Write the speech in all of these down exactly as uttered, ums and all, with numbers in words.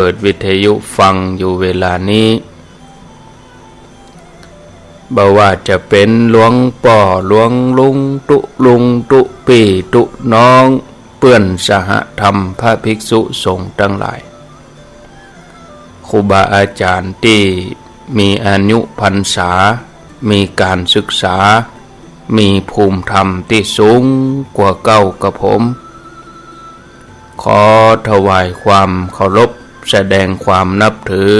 ปิดวิทยุฟังอยู่เวลานี้ บ่ว่าจะเป๋นหลวงป้อหลวงลุงตุ๊ลุงตุ๊ปี้ตุ๊น้อง เปื้อนสหธรรมพระภิกษุสงฆ์ตังหลาย ครูบาอาจ๋ารย์ตี้มีอายุพรรษา มีก๋านศึกษา มีภูมิธรรมตี้สูงกว่าเก้ากับผม ขอถวายความเคารพ แสดงความนับถือ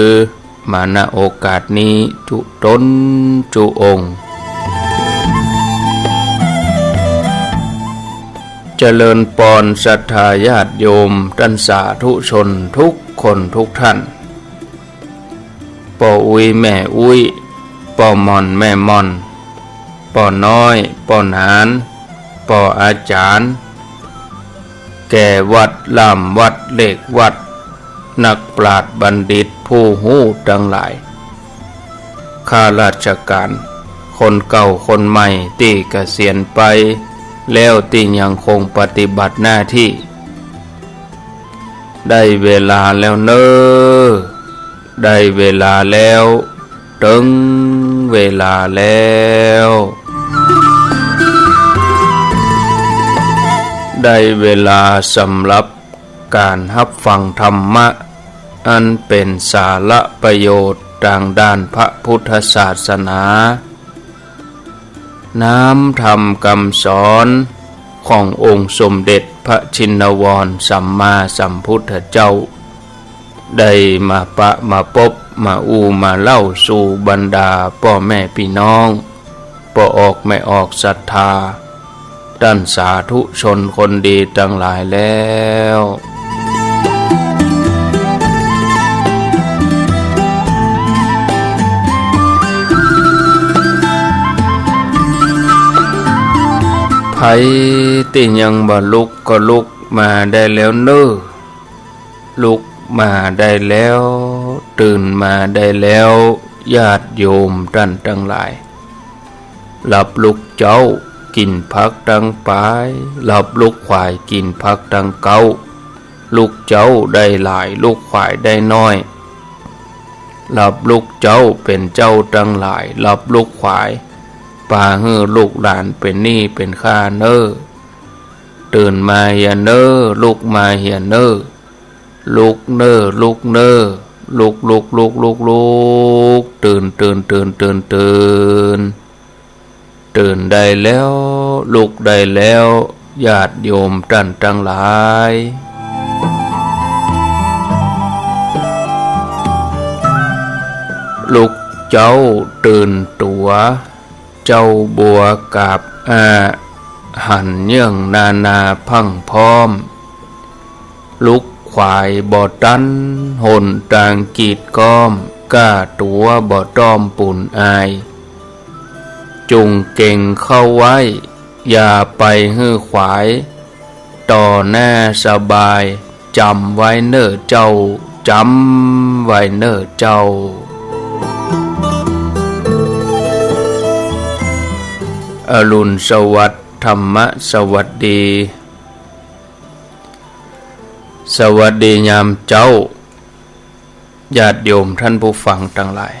มา ณ โอกาสนี้จุ๊ต๋นจุ๊องค์ เจริญปอนศรัทธาญาติโยมต้านสาธุชนทุกคนทุกท่าน ป้ออุ๊ยแม่อุ๊ย ป้อหม่อนแม่หม่อน ป้อน้อย ป้อหนาน ป้ออาจ๋ารย์ แก่วัด ล่ามวัด เลขวัด นักปราชญ์บัณฑิตผู้ฮู้ตังหลาย ข้าราชก๋าน คนเก่าคนใหม่ตี้เกษียณไปแล้วตี้ยังคงปฏิบัติหน้าตี้ ได้เวลาแล้วเน่อ ได้เวลาแล้ว เถิงเวลาแล้ว ได้เวลาสำหรับก๋านฮับฟังธรรมะ อันเป๋นสาระประโยชน์ตางด้านพระพุทธศาสนา น้ำธรรมกำสอนขององค์สมเด็จพระชินวรสัมมาสัมพุทธเจ้า ได้มาปะมาปบ มาอู้มาเล่าสู่บรรดาป้อแม่ปี้น้อง ป้อออกแม่ออกศรัทธา ต้านสาธุชนคนดีตังหลายแล้ว ใผตี้ยังบ่ลุกก็ลุกมาได้แล้วเน่อ ลุกมาได้แล้ว ตื่นมาได้แล้ว ญาติโยมต้านตังหลาย หลับลุกเจ๊า กิ๋นผักตังป๋าย หลับลุกขวาย กิ๋นผักตังเก๊า ลุกเจ๊าได้หลาย ลุกขวายได้น้อย หลับลุกเจ๊าเป๋นเจ้าตังหลาย หลับลุกขวาย ปาหื้อลูกหลานเป๋นหนี้เป๋นค่าเน่อ ตื่นมาเหียเน่อ ลุกมาเหียเน่อ ลุกเน่อ ลุกเน่อ ลุก ลุก ลุก ลุก ลุก ตื่น ตื่น ตื่น ตื่น ตื่น ตื่นได้แล้ว ลุกได้แล้ว ญาติโยมต้านตังหลาย ลุกเจ๊าตื่นตั๋ว เจ๊าบัวกาบอา หันเยื่องนานาพรั่งพร้อม ลุกขวายบ่ตัน หนตางกีดก๊อม ก้าตั๋วบ่ต้อมปูนอาย จุ่งเก็งเข้าไว้ อย่าไปหื้อขวาย ต่อหน้าสบาย จ๋ำไว้เน่อเจ้า จ๋ำไว้เน่อเจ้า อรุณสวัสดิ์ ธรรมะสวัสดี สวัสดียามเจ๊า ญาติโยมต้านผู้ฟังตังหลาย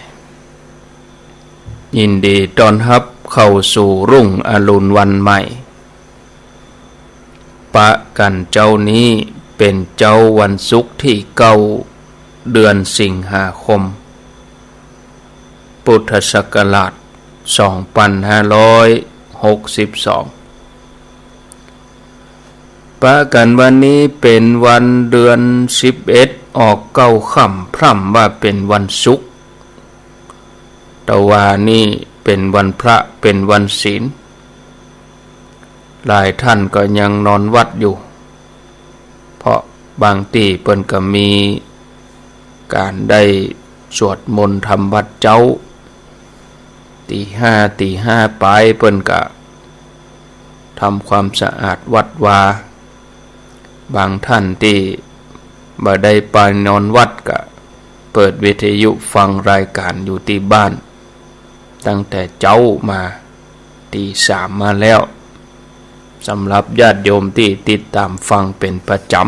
ยินดีต้อนฮับเข้าสู่รุ่งอรุณวันใหม่ ปะกั๋นเจ๊านี้เป๋นเจ๊าวันศุกร์ตี้เก้า เดือนสิงหาคม พุทธศักราช สองปันห้าร้อยหกสิบสอง ปะกั๋นวันนี้เป๋นวันเดือนสิบเอ็ด ออกเก้าค่ำ พร่ำว่าเป๋นวันศุกร์ แต่ว่านี่เป๋นวันพระ เป๋นวันศีล หลายต้านก็ยังนอนวัดอยู่ เพราะบางตี้เปิ้นก็มีก๋านได้สวดมนต์ทำวัดเจ๊า ตี๋ห้า ตี๋ห้าป๋ายเปิ้นก็ทำความสะอาดวัดวา บางต้านตี้บ่ได้ไปนอนวัดก็เปิดวิทยุฟังรายก๋านอยู่ตี้บ้าน ตั้งแต่เจ๊ามา ตี๋สามมาแล้ว สำหรับญาติโยมตี้ติดต๋ามฟังเป๋นประจ๋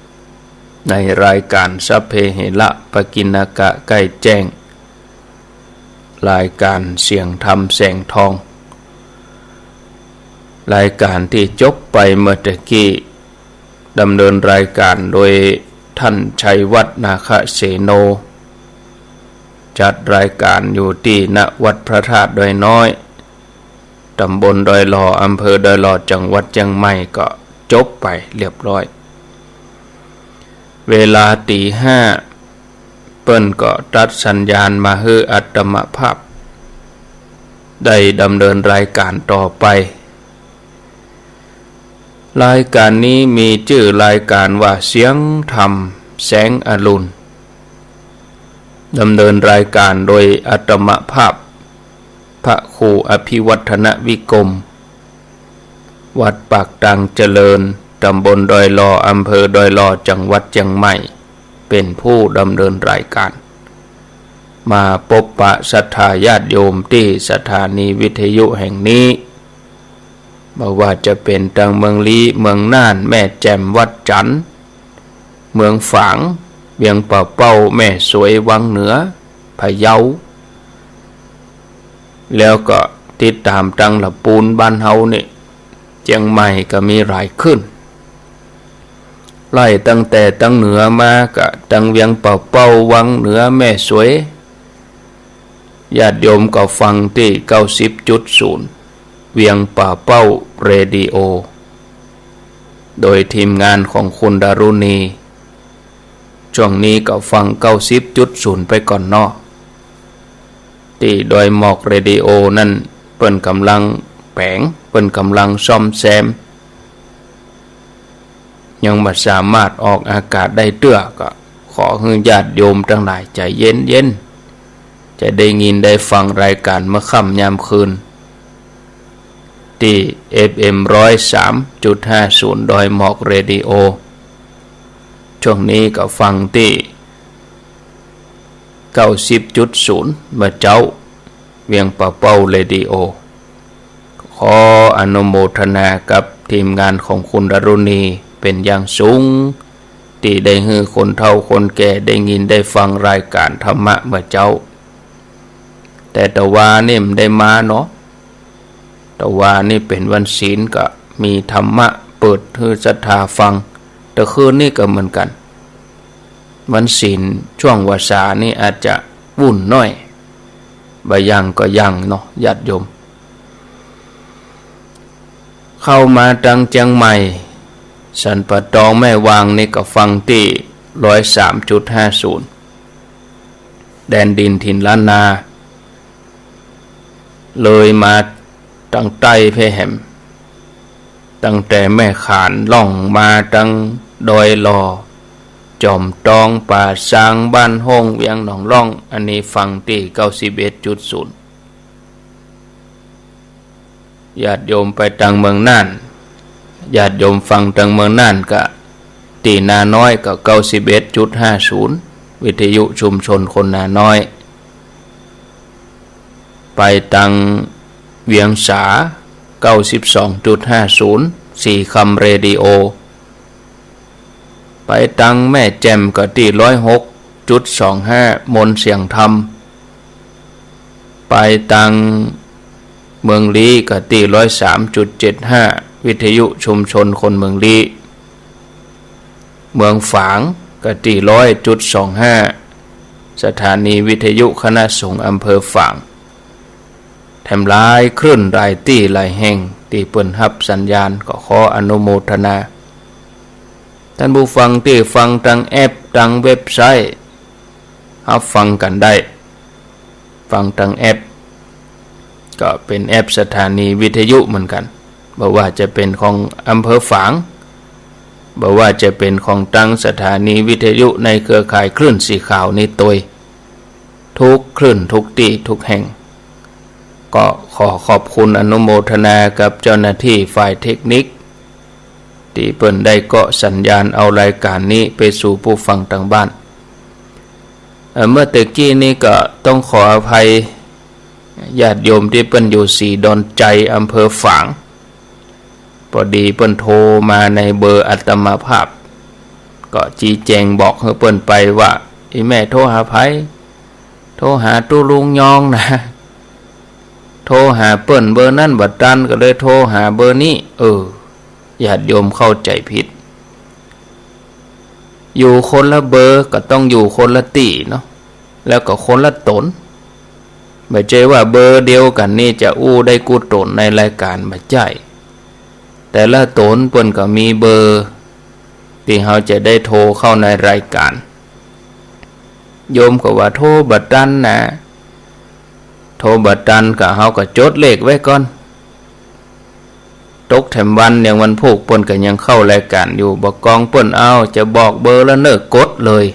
ำ ในรายการสัพเพเหระปกิณณกะใก้แจ้ง รายการเสียงธรรมแสงทอง รายการตี้จบไปเมื่อตะกี้ ดำเนินรายการโดยท่านชัยวัฒน์ นาคเสโน จัดรายการอยู่ตี้ ณ วัดพระธาตุดอยน้อย ตำบลดอยหล่อ อำเภอดอยหล่อ จังหวัดเจียงใหม่ ก็จบไปเรียบร้อย เวลาตี๋ห้า เปิ้นก็ตัดสัญญาณมาหื้ออาตมาภาพ ได้ดำเนินรายการต่อไป รายการนี้มีจื้อรายการว่าเสียงธรรมแสงอรุณ ดำเนินรายการโดยอาตมาภาพ พระครูอภิวัฒนวิกรม วัดปากตังเจริญ ตำบลดอยหล่อ อำเภอดอยหล่อ จังหวัดเจียงใหม่ เป๋นผู้ดำเนินรายการ มาปบปะศรัทธาญาติโยมตี้สถานีวิทยุแห่งนี้ บ่ว่าจะเป๋นตังเมืองลี้ เมืองน่าน แม่แจ่ม วัดจันทน์ เมืองฝาง เวียงป่าเป้า แม่สวย วังเหนือ พะเยา แล้วก็ติดต๋ามตังละปูนบ้านเฮานี่ เจียงใหม่ก็มีหลายคลื่น ไล่ตั้งแต่ตังเหนือมาก็ตังเวียงป่าเป้า วังเหนือ แม่สวย ญาติโยมก็ฟังตี้เก้าสิบจุดศูนย์ เวียงป่าเป้าเรดิโอ โดยทีมงานของคุณดารุณี ช่วงนี้ก็ฟังเก้าสิบจุดศูนย์ไปก่อนเนาะ ตี้ดอยหมอกเรดิโอนั้นเปิ้นก่ำลังแป๋ง เปิ้นก่ำลังซ่อมแซม ยังบ่สามารถออกอากาศได้เตื้อ ก็ขอหื้อญาติโยมตังหลายใจ๋เย็นๆ จะได้ยินได้ฟังรายการเมื่อค่ำยามคืน ตี้ เอฟเอ็ม ร้อยสามจุดห้าศูนย์ ดอยหมอกเรดิโอ ช่วงนี้ก็ฟังตี้ เก้าสิบจุดศูนย์ เมื่อเจ๊า เวียงป่าเป้าเรดิโอ ขออนุโมทนากับทีมงานของคุณดารุณีเป๋นอย่างสูง ตี้ได้หื้อคนเฒ่าคนแก่ได้ยินได้ฟังรายการธรรมะเมื่อเจ๊า แต่ตะวานี่บ่ได้มาเนาะ ตะวานี่เป๋นวันศีลก็มีธรรมะเปิดหื้อศรัทธาฟัง ตะคืนนี่ก็เหมือนกั๋น วันศีลช่วงวาสานี่อาจจะวุ่นหน้อย บ่ายังก็ยังเนาะญาติโยม เข้ามาตังเจียงใหม่ สันป่าตอง แม่วางนี่ก็ฟังตี้ ร้อยสามจุดห้าศูนย์ แดนดินถิ่นล้านนา เลยมาตังใต้แพ่แหม ตั้งแต่แม่ขานล่องมาตังดอยหล่อ จอมตอง ป่าซาง บ้านโฮ่ง เวียงหนองล่อง อันนี้ฟังตี้ เก้าสิบเอ็ดจุดศูนย์ ญาติโยมไปตังเมืองน่าน ญาติโยมฟังตังเมืองน่านก็ตี้นาน้อยก็เก้าสิบเอ็ดจุดห้าศูนย์ วิทยุชุมชนคนนาน้อย ไปตังเวียงสา เก้าสิบสองจุดห้าศูนย์ สีคำเรดิโอ ไปตังแม่แจ่มก็ตี้ ร้อยหกจุดสองห้า มนต์เสียงธรรม ไปตังเมืองลี้ก็ตี้ ร้อยสามจุดเจ็ดห้า วิทยุชุมชนคนเมืองลี้ เมืองฝางก็ตี้ ร้อยจุดสองห้า สถานีวิทยุคณะสงฆ์อำเภอฝาง แถมหลายคลื่นหลายตี้หลายแห่งตี้เปิ้นฮับสัญญาณ ก็ขออนุโมทนา ต้านผู้ฟังตี้ฟังตังแอปตังเว็บไซต์ ฮับฟังกั๋นได้ ฟังตังแอป ก็เป๋นแอปสถานีวิทยุเหมือนกั๋น บ่ว่าจะเป๋นของอำเภอฝาง บ่ว่าจะเป๋นของตังสถานีวิทยุในเครือข่ายคลื่นสีขาวนี้ตวย ทุกคลื่นทุกตี้ทุกแห่ง ก็ขอขอบคุณอนุโมทนากับเจ้าหน้าตี้ฝ่ายเทคนิค ตี้เปิ้นได้เกาะสัญญาณเอารายการนี้ไปสู่ผู้ฟังตังบ้าน เอ่อ เมื่อตะกี้นี้ก็ต้องขออภัยญาติโยมตี้เปิ้นอยู่ศรีดอนชัย อำเภอฝาง ปอดีเปิ้นโทรมาในเบอร์อาตมาภาพ ก็จี๋แจ๋งบอกหื้อเปิ้นไปว่า อี่แม่โทรหาใผ โทรหาตุ๊ลุงยองนะ โทรหาเปิ้นเบอร์นั้นบ่ตัน ก็เลยโทรหาเบอร์นี้ เออ ญาติโยมเข้าใจ๋ผิด อยู่คนละเบอร์ก็ต้องอยู่คนละตี้เนาะ แล้วก็คนละต๋น บ่ใจ้ว่าเบอร์เดียวกั๋นนี่จะอู้ได้กู้ต๋นในรายก๋าน บ่ใจ้ แต่ละต๋นเปิ้นก็มีเบอร์ตี้เฮาจะได้โทรเข้าในรายก๋าน โยมก็ว่าโทรบ่ตันนะ โทรบ่ตันก็เฮาก็จดเลขไว้ก่อน ตกแถมวันอย่างวันพูกเปิ้นก็ยังเข้ารายก๋านอยู่ บ่ากองเปิ้น เอ้า จะบอกเบอร์แล้วเน่อ กดเลย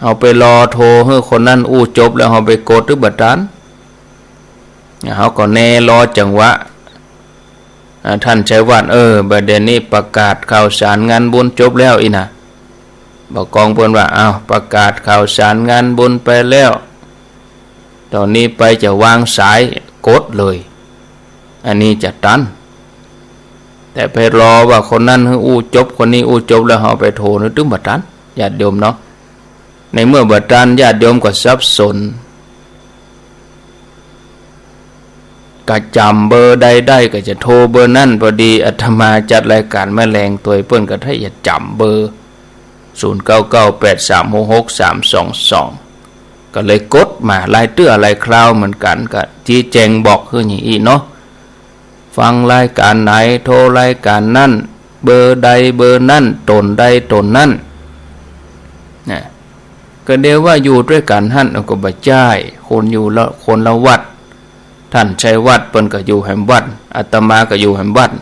เฮาไปรอโทรหื้อคนนั้นอู้จบแล้วเฮาไปกดตึงบ่ตัน เฮาก็แนรอจังหวะ อ่า ต้านชัยวัฒน์ เออ บ่าเดี่ยวนี้ประกาศข่าวสารงานบุญจบแล้วอี้นะ บ่ากองเปิ้นว่า อ้าว ประกาศข่าวสารงานบุญไปแล้ว ต๋อนนี้ไปจะวางสาย กดเลย อันนี้จะตัน แต่ไปรอว่าคนนั้นหื้ออู้จบ คนนี้อู้จบแล้วเฮาไปโทรนี่ตึงบ่ตัน ญาติโยมเนาะ ในเมื่อบ่ตัน ญาติโยมก็สับสน ก็จ๋ำเบอร์ใดได้ก็จะโทรเบอร์นั้น พอดีอาตมาจัดรายก๋านมาแลงตวย เปิ้นก็ถ้าอยากจ๋ำเบอร์ ศูนย์เก้าเก้าแปดสามหกหกสามสองสอง ก็เลยกดมาหลายเตื้อหลายคราวเหมือนกั๋น ก็จี๋แจ๋งบอกหื้ออย่างอี้เนาะ ฟังรายก๋านไหน โทรรายก๋านนั้น เบอร์ใดเบอร์นั้น ต๋นใดต๋นนั้น นะ ก็เดียวว่าอยู่ตวยกั๋นหั้น เอ้า ก็บ่ใจ้ คนอยู่ละ คนละวัด ต้านชัยวัฒน์เปิ้นก็อยู่แหมวัด อาตมาก็อยู่แหมวัด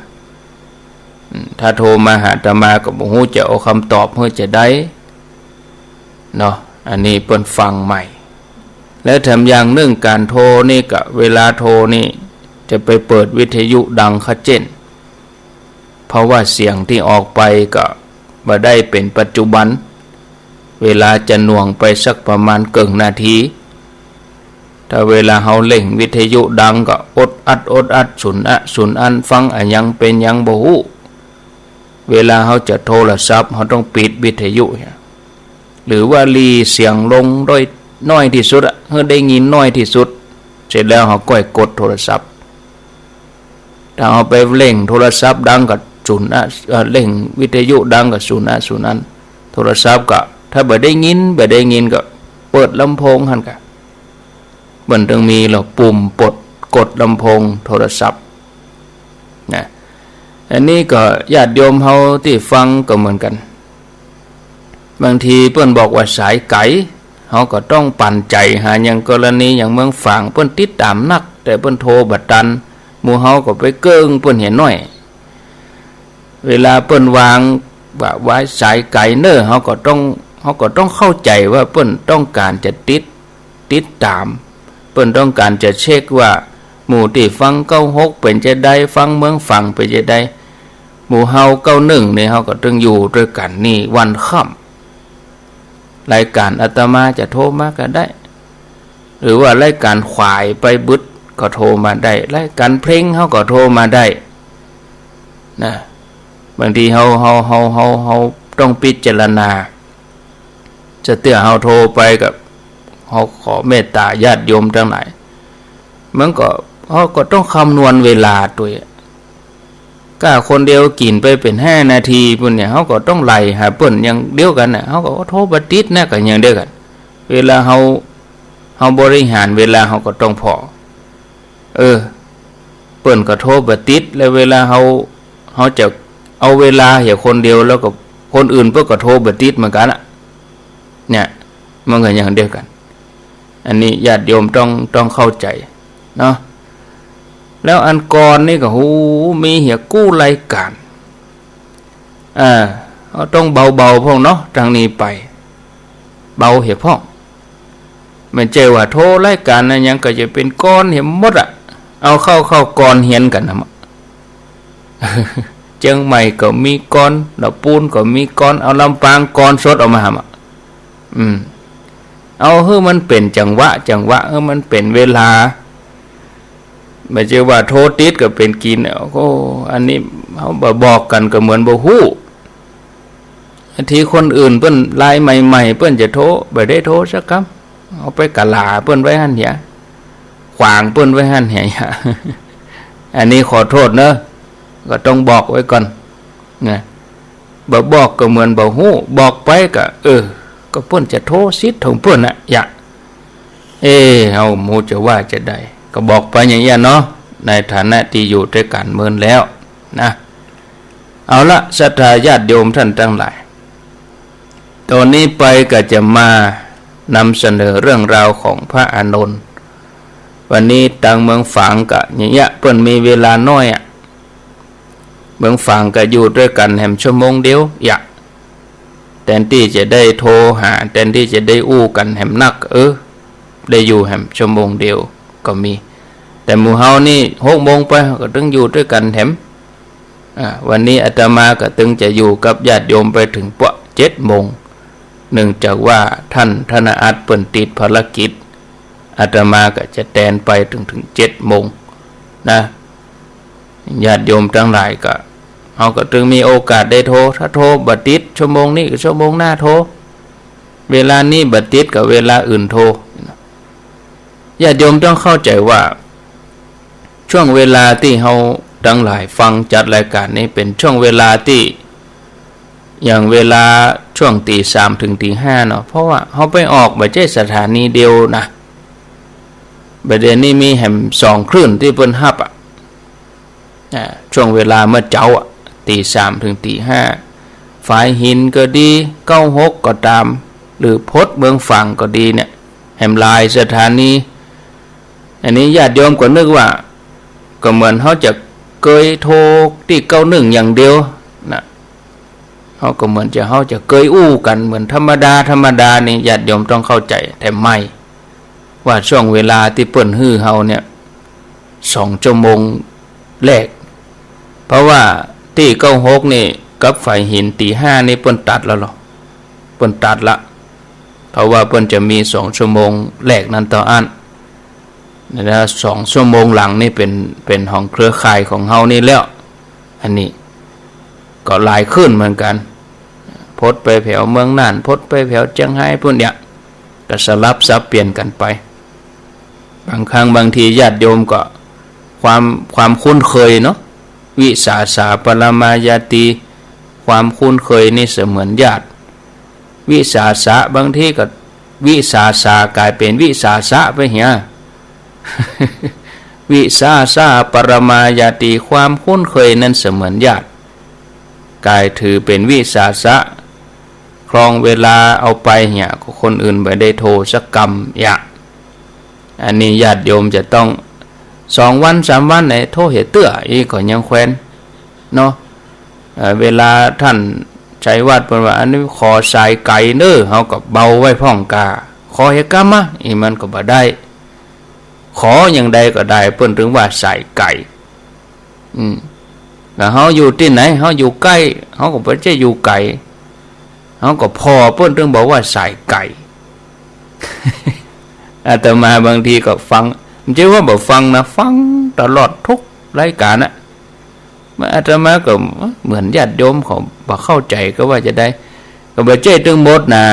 อืม ถ้าโทรมาหาอาตมาก็บ่ฮู้จะเอากำตอบหื้อจาใดเนาะ อันนี้เปิ้นฟังใหม่ และแถมอย่างนึ่งก๋านโทรนี่ก็ เวลาโทรนี่จะไปเปิดวิทยุดังคัดเจ๊น เพราะว่าเสียงตี้ออกไปก็บ่ได้เป๋นปัจจุบัน เวลาจะหน่วงไปสักประมาณเกิ่งนาที ถ้าเวลาเฮาเร่งวิทยุดังก็อดอัดอดอัด สุนอะสุนอัน ฟังอะหยังเป๋นหยังบ่ฮู้ เวลาเฮาจะโทรศัพท์ เฮาต้องปิดวิทยุ หรือว่าหรี่เสียงลงโดยน้อยตี้สุดอะ หื้อได้ยินน้อยตี้สุด เสร็จแล้วเฮาก้อยกดโทรศัพท์ ถ้าเฮาไปเร่งโทรศัพท์ดังก็สุนอะ เอ่อ เร่งวิทยุดังก็สุนอะสุนอัน โทรศัพท์ก็ ถ้าบ่ได้ยิน บ่ได้ยินก็เปิดลำโพงหั้นกะ มันต้องมีละปุ่มปลดกดลำโพงโทรศัพท์นะ อันนี้ก็ญาติโยมเฮาตี้ฟังก็เหมือนกั๋น บางทีเปิ้นบอกว่าสายไก๋ เฮาก็ต้องปั๋นใจ๋หา อย่างกรณีอย่างเมืองฝาง เปิ้นติดต๋ามนัก แต่เปิ้นโทรบ่ตัน หมู่เฮาก็ไปเกิ่งเปิ้นเหียน้อย เวลาเปิ้นวางว่า วายสายไก๋เน่อ เฮาก็ต้อง เฮาก็ต้องเข้าใจ๋ว่าเปิ้นต้องก๋านจะติด ติดต๋าม เปิ้นต้องก๋านจะเช็คว่า หมู่ตี้ฟังเก้าหกเป๋นจาใด ฟังเมืองฝางเป๋นจาใด หมู่เฮาเก้าหนึ่งนี่ เฮาก็ต้องอยู่ตวยกั๋นนี่วันค่ำ รายก๋านอาตมาจะโทรมาก็ได้ หรือว่ารายก๋านขวายไปบึดก็โทรมาได้ รายก๋านเพลงเฮาก็โทรมาได้นะ บางทีเฮา เฮา เฮา เฮา เฮาต้องพิจารณา จะเตื้อเฮาโทรไปก็ เฮาขอเมตต๋าญาติโยมตังหลาย มันก็ เฮาก็ต้องคำนวณเวลาตวย ก้าคนเดียวกิ๋นไปเป๋นห้านาทีปู้นเนี่ย เฮาก็ต้องไล่หาเปิ้นอย่างเดียวกั๋นน่ะ เฮาก็โทรบ่ติดนะ ก็อย่างเดียวกั๋น เวลาเฮา เฮาบริหารเวลาเฮาก็ต้องผ่อ เออ เปิ้นก็โทรบ่ติด แล้วเวลาเฮา เฮาจะเอาเวลาเหียคนเดียว แล้วก็คนอื่นเปิ้นก็โทรบ่ติดเหมือนกั๋นอะ เนี่ย มันก็อย่างเดียวกั๋น อันนี้ญาติโยมต้อง ต้องเข้าใจ๋เนาะ แล้วอันก่อนนี่ก็ โห มีเหียกู้รายก๋าน อ่า เฮาต้องเบาๆ พ่องเนาะ ตางนี้ไป เบาเหียพ่อง บ่ใจ้ว่าโทรรายก๋านอะหยังก็จะเป๋นกลอนเหียหมดอะ เอาเข้า เข้ากลอนเหียนกั๋นนะ เจียงใหม่ก็มีกลอน ละปูนก็มีกลอน เอาลำปางกลอนสดออกมาหามา อืม เอาหื้อมันเป๋นจังหวะ จังหวะ หื้อมันเป๋นเวลา บ่ใจ้ว่าโทรติดก็เป๋นกิ๋น โอ้ อันนี้เฮาบ่บอกกั๋นก็เหมือนบ่ฮู้ ทีคนอื่นเปิ้นลายใหม่ๆ เปิ้นจะโทร บ่ได้โทรสักกำ เอาไปกะหล่าเปิ้นไว้หั้นเหีย ขวางเปิ้นไว้หั้นเหีย อันนี้ขอโต้ษเนาะ ก็ต้องบอกไว้ก่อนนะ บ่บอกก็เหมือนบ่ฮู้ บอกไปก็ เออ ก็เปิ้นจะโทรสิทธิ์ของเปิ้นน่ะ อย่า เอ๊ะ เฮาบ่ฮู้จะว่าจะใด ก็บอกไปอย่างเงี้ยเนาะ ในฐานะตี้อยู่ตวยกั๋นเมินแล้วนะ เอาละ ศรัทธาญาติโยมต้านตังหลาย ต่อนี้ไปก็จะมานำเสนอเรื่องราวของพระอานนท์ วันนี้ตางเมืองฝางก็อย่างเงี้ย เปิ้นมีเวลาน้อยอะ เมืองฝางก็อยู่ตวยกั๋นแหมชั่วโมงเดียว อย่า แตนตี้จะได้โทรหา แตนตี้จะได้อู้กั๋นแหมนัก เออ ได้อยู่แหมชั่วโมงเดียวก็มี แต่หมู่เฮานี่หกโมงไปก็ตึงอยู่ตวยกั๋นแหม อ่า วันนี้อาตมาก็ตึงจะอยู่กับญาติโยมไปเถิงปะเจ็ดโมง เนื่องจากว่าต้านธนอัตเปิ้นติดภารกิจ อาตมาก็จะแตนไปเถิง เถิงเจ็ดโมงนะ ญาติโยมตังหลายก็ เฮาก็ตึงมีโอกาสได้โทร ถ้าโทรบ่ติดชั่วโมงนี้ก็ชั่วโมงหน้าโทร เวลานี้บ่ติดก็เวลาอื่นโทร ญาติโยมต้องเข้าใจ๋ว่า ช่วงเวลาตี้เฮาตังหลายฟังจัดรายก๋านนี้เป๋นช่วงเวลาตี้ อย่างเวลาช่วงตี๋สามเถิงตี๋ห้าเนาะ เพราะว่าเฮาไปออกบ่ใจ้สถานีเดียวนะ บ่าเดี่ยวนี้มีแหมสองคลื่นตี้เปิ้นฮับอะ อ่า ช่วงเวลาเมื่อเจ๊าอะ ตี๋สามเถิงตี๋ห้า ฝายหินก็ดี เก้าหกก็ต๋าม หรือพดเมืองฝางก็ดีเนี่ย แหมหลายสถานี อันนี้ญาติโยมก็นึกว่า ก็เหมือนเฮาจะเกยโทรตี้เก้าหนึ่งอย่างเดียวนะ เฮาก็เหมือนจะ เฮาจะเกยอู้กั๋นเหมือนธรรมดา ธรรมดานี่ ญาติโยมต้องเข้าใจ๋แถมใหม่ ว่าช่วงเวลาตี้เปิ้นหื้อเฮาเนี่ย สองชั่วโมงแรก เพราะว่าตี้เก้าหกนี่กับฝายหินตี๋ห้านี่เปิ้นตัดแล้วเหรอ เปิ้นตัดละ เพราะว่าเปิ้นจะมีสองชั่วโมงแรกนั้นเต้าอั้น นะ สองชั่วโมงหลังนี่เป๋น เป๋นของเครือข่ายของเฮานี่แล้ว อันนี้ก็หลายคลื่นเหมือนกั๋น พดไปแผวเมืองน่าน พดไปแผวเจียงฮายปู๊นเนี่ย ก็สลับสับเปลี่ยนกั๋นไป บางครั้งบางทีญาติโยมก็ ความ ความคุ้นเคยเนาะ วิสาสะปรมายาตี ความคุ้นเคยนี่เสมือนญาติ วิสาสะ บางทีก็ วิสาสะก๋ายเป๋นวิสาสะไปเหีย วิสาสะปรมายาตี ความคุ้นเคยนั้นเสมือนญาติ ก๋ายถือเป๋นวิสาสะ ครองเวลาเอาไปเหีย ก็คนอื่นบ่ได้โทรสักกำ อย่า อันนี้ญาติโยมจะต้อง สองวันสามวันไหน โทรเหียเตื้อ อี้ก็ยังแควน เนาะ เอ่อ เวลาต้านชัยวาดเปิ้นว่า อันนี้ขอสายไก๋เน้อ เฮาก็เบาไว้พ่องกา ขอเหียกำมะ อี้มันก็บ่ได้ ขออย่างใดก็ได้ เปิ้นตึงว่าสายไก๋ อืม แล้วเฮาอยู่ตี้ไหน เฮาอยู่ใก้ เฮาก็บ่ใจ้อยู่ไก๋ เฮาก็ผ่อ เปิ้นตึงบอกว่าสายไก๋ อาตมาบางทีก็ฟัง บ่ใจ้ว่าบ่ฟังนะ ฟังตลอดกู้รายก๋านอะ อาตมาก็เหมือนญาติโยมเขาบ่เข้าใจ๋ก็ว่าจะใด ก็บ่ใจ้ตึงหมดนะ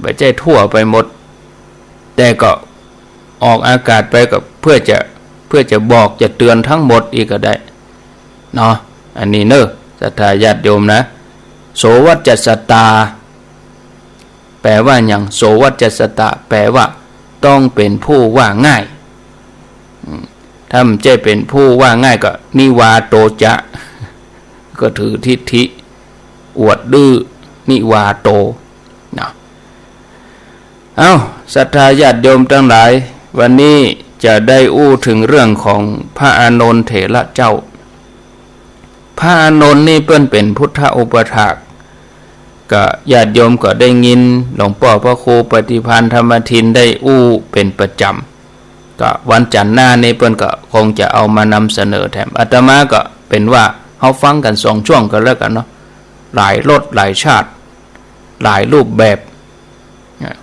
บ่ใจ้ทั่วไปหมด แต่ก็ออกอากาศไปก็เพื่อจะ เพื่อจะบอกจะเตือนตึงหมดอี้ก็ได้ เนาะ อันนี้เน้อ ศรัทธาญาติโยมนะ โสวัจจัสสตา แปลว่าหยัง โสวัจจัสสตะ แปลว่าต้องเป๋นผู้ว่าง่าย อืม ถ้าบ่ใจ้เป๋นผู้ว่าง่ายก็ นิวาโตจะ ก็ถือทิฐิ อวดดื้อ นิวาโต นะ เอ้า ศรัทธาญาติโยมตังหลาย วันนี้จะได้อู้เถิงเรื่องของพระอานนท์เถระเจ้า พระอานนท์นี่เปิ้นเป๋นพุทธอุปัฏฐาก ก็ญาติโยมก็ได้ยินหลวงป้อพระครูปฏิภาณธรรมทินได้อู้เป๋นประจ๋ำ ก็วันจันทร์หน้านี่เปิ้นก็คงจะเอามานำเสนอแถม อาตมาก็เป๋นว่าเฮาฟังกั๋นสองช่วงก็แล้วกั๋นเนาะ หลายรสหลายชาติ หลายรูปแบบ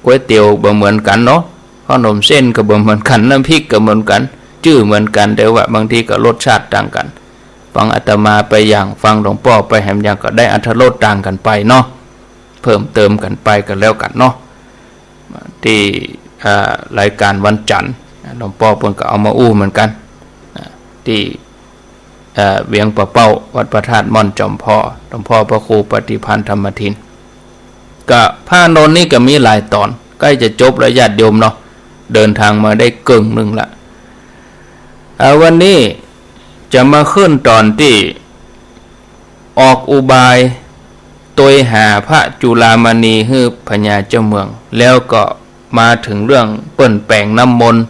ก๋วยเตี๋ยวบ่เหมือนกั๋นเนาะ ขนมเส้นก็บ่เหมือนกั๋น น้ำพริกก็เหมือนกั๋น จื้อเหมือนกั๋น แต่ว่าบางทีก็รสชาติต่างกั๋น ฟังอาตมาไปอย่าง ฟังหลวงป้อไปแหมอย่าง ก็ได้อรรถรสต่างกั๋นไปเนาะ เพิ่มเติมกั๋นไปก็แล้วกั๋นเนาะ ตี้ อ่า รายก๋านวันจั๋นทร์ หลวงป้อเปิ้นก็เอามาอู้เหมือนกั๋น อ่า ตี้ เอ่อ เวียงป่าเป้า วัดพระธาตุม่อนจอมพอ หลวงป้อพระครูปฏิภาณธรรมทิน ก็พระอานนท์นี่ก็มีหลายต๋อน ใก้จะจบแล้วญาติโยมเนาะ เดินตางมาได้เกิ่งนึ่งละ อ่า วันนี้จะมาขึ้นต๋อนตี้ออกอุบายตวยหาพระจุลามณีหื้อพญาเจ้าเมือง แล้วก็มาเถิงเรื่องเปิ้นแป๋งน้ำมนต์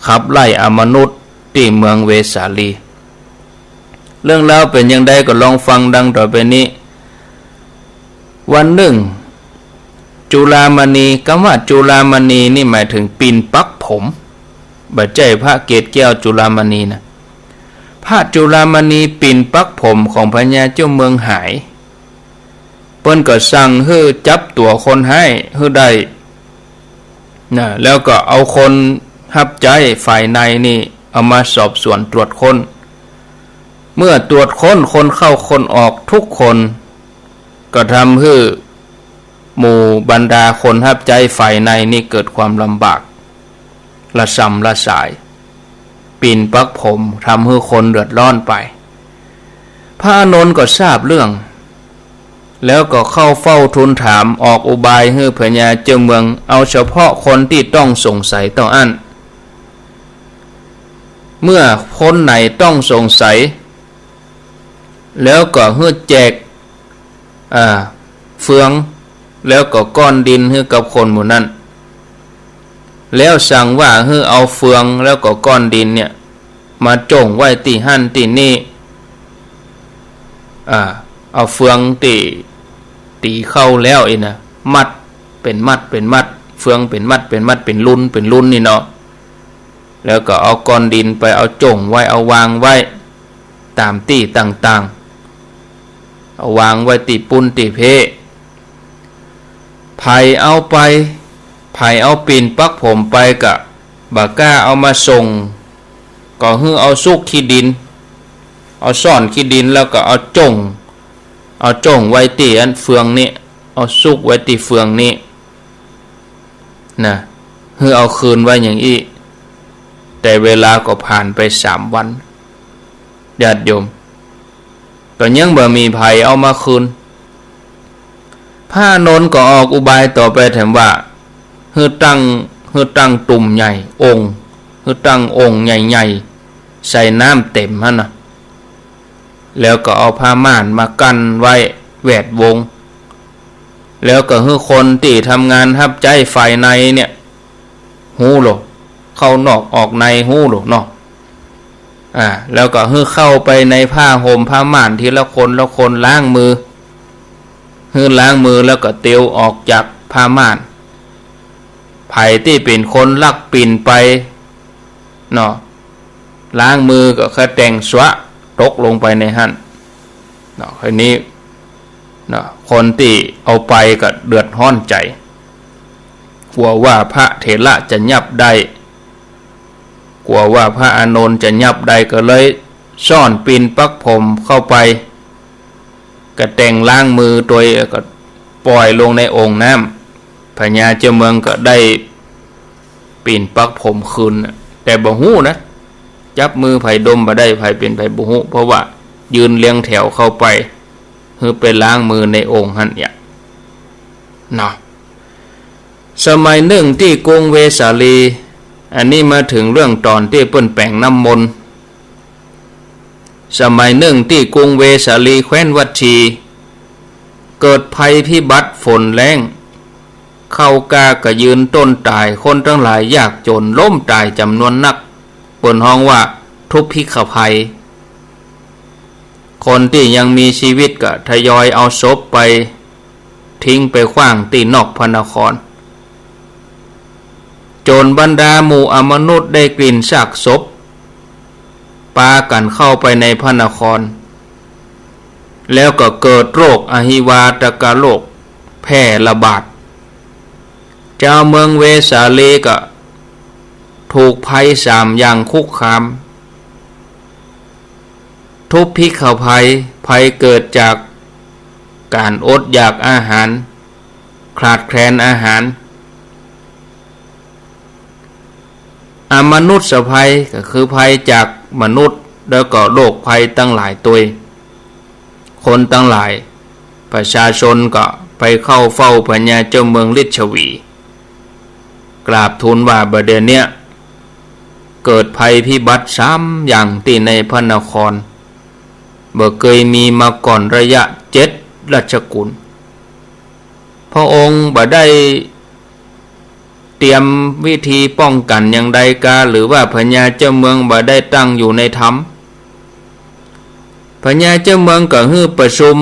ขับไล่อมนุษย์ตี้เมืองเวสาลี เรื่องราวเป๋นจาใดก็ลองฟังดังต่อไปนี้ วันนึ่ง จุลามณี กำว่าจุลามณีนี่หมายเถิงปิ่นปักผม บ่ใจ้พระเกศแก้วจุลามณีนะ พระจุลามณีปิ่นปักผมของพญาเจ้าเมืองหาย เปิ้นก็สั่งหื้อจับตั๋วคนฮ้ายหื้อได้ นะ แล้วก็เอาคนฮับใจ๊ฝ่ายในนี่เอามาสอบสวนตรวจค้น เมื่อตรวจค้นคนเข้าคนออกทุกคน ก็ทำหื้อหมู่บรรดาคนฮับใจ๊ฝ่ายในนี่เกิดความลำบาก ระสำระสาย ปิ่นปักผม ทำหื้อคนเดือดร้อนไป พระอานนท์ก็ทราบเรื่อง แล้วก็เข้าเฝ้าทูลถาม ออกอุบายหื้อพญาเจ้าเมือง เอาเฉพาะคนตี้ต้องสงสัยเต้าอั้น เมื่อคนไหนต้องสงสัย แล้วก็หื้อแจก อ่า เฟือง แล้วก็ก้อนดินหื้อกับคนหมู่นั้น แล้วสั่งว่าหื้อเอาเฟืองแล้วก็ก้อนดินเนี่ย มาจ้งไว้ตี้หั้นตี้นี่ อ่า เอาเฟืองตี้ตี๋เข้าแล้วอี้นะ มัดเป๋นมัดเป๋นมัด เฟืองเป๋นมัดเป๋นมัด เป๋นลุนเป๋นลุนนี่เนาะ แล้วก็เอาก้อนดินไปเอาจ้งไว้ เอาวางไว้ ต๋ามตี้ต่างๆ เอาวางไว้ตี้ปู๊นตี้เป๊ะ ใผเอาไป ใผเอาปิ่นปักผมไปก็บ่กล้าเอามาส่ง ก็หื้อเอาซุกขี้ดิน เอาซ่อนขี้ดิน แล้วก็เอาจ้ง เอาจ้งไว้ตี้อันเฟืองนี้ เอาซุกไว้ตี้เฟืองนี้ นะ หื้อเอาคืนไว้อย่างอี้ แต่เวลาก็ผ่านไปสามวัน ญาติโยม ก็ยังบ่มีใผเอามาคืน พระอานนท์ก็ออกอุบายต่อไปแถมว่า หื้อตั้ง หื้อตั้งตุ่มใหญ่องค์ หื้อตั้งองค์ใหญ่ๆ ใส่น้ำเต๋มหั้นนะ แล้วก็เอาผ้าม่านมากั้นไว้แวดวง แล้วก็หื้อคนตี้ทำงานฮับใจ๊ฝ่ายในเนี่ย ฮู้โล เข้านอกออกในฮู้โลเนาะ อ่า แล้วก็หื้อเข้าไปในผ้าห่มผ้าม่านทีละคนละคน ล้างมือ หื้อล้างมือแล้วก็เตียวออกจากผ้าม่าน ใผตี้เป๋นคนลักปิ่นไปเนาะ ล้างมือก็แค่แต่งสวะตกลงไปในหั้นเนาะ คราวนี้เนาะ คนตี้เอาไปก็เดือดฮ้อนใจ๋ กั๋วว่าพระเถระจะยับได้ กั๋วว่าพระอานนท์จะยับได้ ก็เลยซ่อนปิ่นปักผมเข้าไป ก็แต่งล้างมือตวย ก็ป่อยลงในโอ่งน้ำ พญาเจ้าเมืองก็ได้ปิ่นปักผมคืนน่ะ แต่บ่ฮู้นะ จับมือใผดมบ่ได้ ใผเป๋นใผบ่ฮู้ เพราะว่ายืนเรียงแถวเข้าไป หื้อไปล้างมือในโอ่งหั้นเนี่ยเนาะ สมัยนึ่งตี้กรุงเวสาลี อันนี้มาเถิงเรื่องต๋อนตี้เปิ้นแป๋งน้ำมนต์ สมัยนึ่งตี้กรุงเวสาลีแคว้นวัตถี เกิดภัยพิบัติฝนแล้ง ข้าวกล้าก็ยืนต้นต๋าย คนตังหลายยากจ๋นล้มต๋ายจ๋ำนวนนัก เปิ้นฮ้องว่าทุพพิฆภัย คนตี้ยังมีจีวิตก็ทยอยเอาศพไปทิ้งไปขว้างตี้นอกพระนคร จ๋นบรรดาหมู่อมนุษย์ได้กลิ่นซากศพ ปากั๋นเข้าไปในพระนคร แล้วก็เกิดโรคอหิวาตกโรคแพร่ระบาด จาวเมืองเวสาลีก็ถูกภัยสามอย่างคุกคาม ทุพพิฆภัย ภัยเกิดจาก ก๋านอดอยากอาหาร ขาดแคลนอาหาร อมนุษยภัยก็คือภัยจากมนุษย์ แล้วก็โรคภัยตังหลายตวย คนตังหลาย ประชาชนก็ไปเข้าเฝ้าพญาเจ้าเมืองลิชวี กราบทูลว่าบ่าเดี่ยวเนี้ย เกิดภัยพิบัติสามอย่างตี้ในพระนคร บ่เกยมีมาก่อนระยะเจ็ดรัชกุล พระองค์บ่ได้เตรียมวิธีป้องกั๋นอย่างใดกา หรือว่าพญาเจ้าเมืองบ่ได้ตั้งอยู่ในธรรม พญาเจ้าเมืองก็หื้อประชุม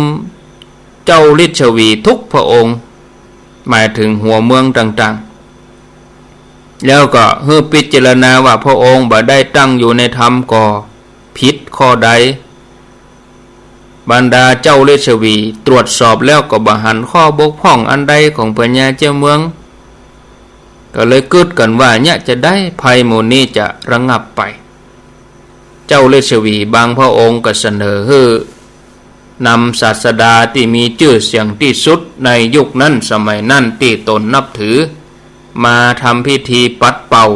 เจ้าลิชวีทุกพระองค์ หมายถึงหัวเมืองต่างๆ แล้วก็หื้อพิจารณาว่าพระองค์บ่ได้ตั้งอยู่ในธรรมก็ผิดข้อใด บรรดาเจ้าลิชวีตรวจสอบแล้วก็บ่หันข้อบกพร่องอันใดของพญาเจ้าเมือง ก็เลยกึ๊ดกั๋นว่าเยียะจะใดภัยหมู่นี้จะระงับไป เจ้าลิชวีบางพระองค์ก็เสนอหื้อนำศาสดาตี้มีจื้อเสียงตี้สุดในยุคนั้นสมัยนั้นตี้ตนนับถือ มาทำพิธีปัดเป่า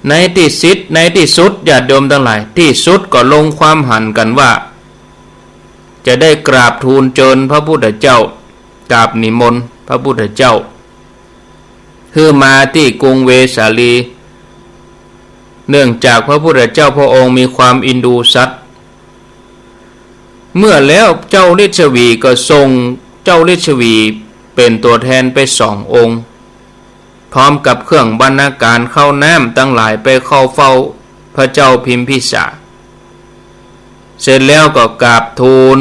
ในตี้สิทธิ์ ในตี้สุด ญาติโยมตังหลาย ตี้สุดก็ลงความหันกั๋นว่า จะได้กราบทูลเจิญพระพุทธเจ้า กราบนิมนต์พระพุทธเจ้า หื้อมาตี้กรุงเวสาลี เนื่องจากพระพุทธเจ้าพระองค์มีความเอ็นดูสัตว์ เมื่อแล้วเจ้าลิชวีก็ส่งเจ้าลิชวีเป๋นตั๋วแทนไปสององค์ พร้อมกับเครื่องบรรณาการข้าวน้ำตังหลายไปเข้าเฝ้าพระเจ้าพิมพิสาร เสร็จแล้วก็กราบทูล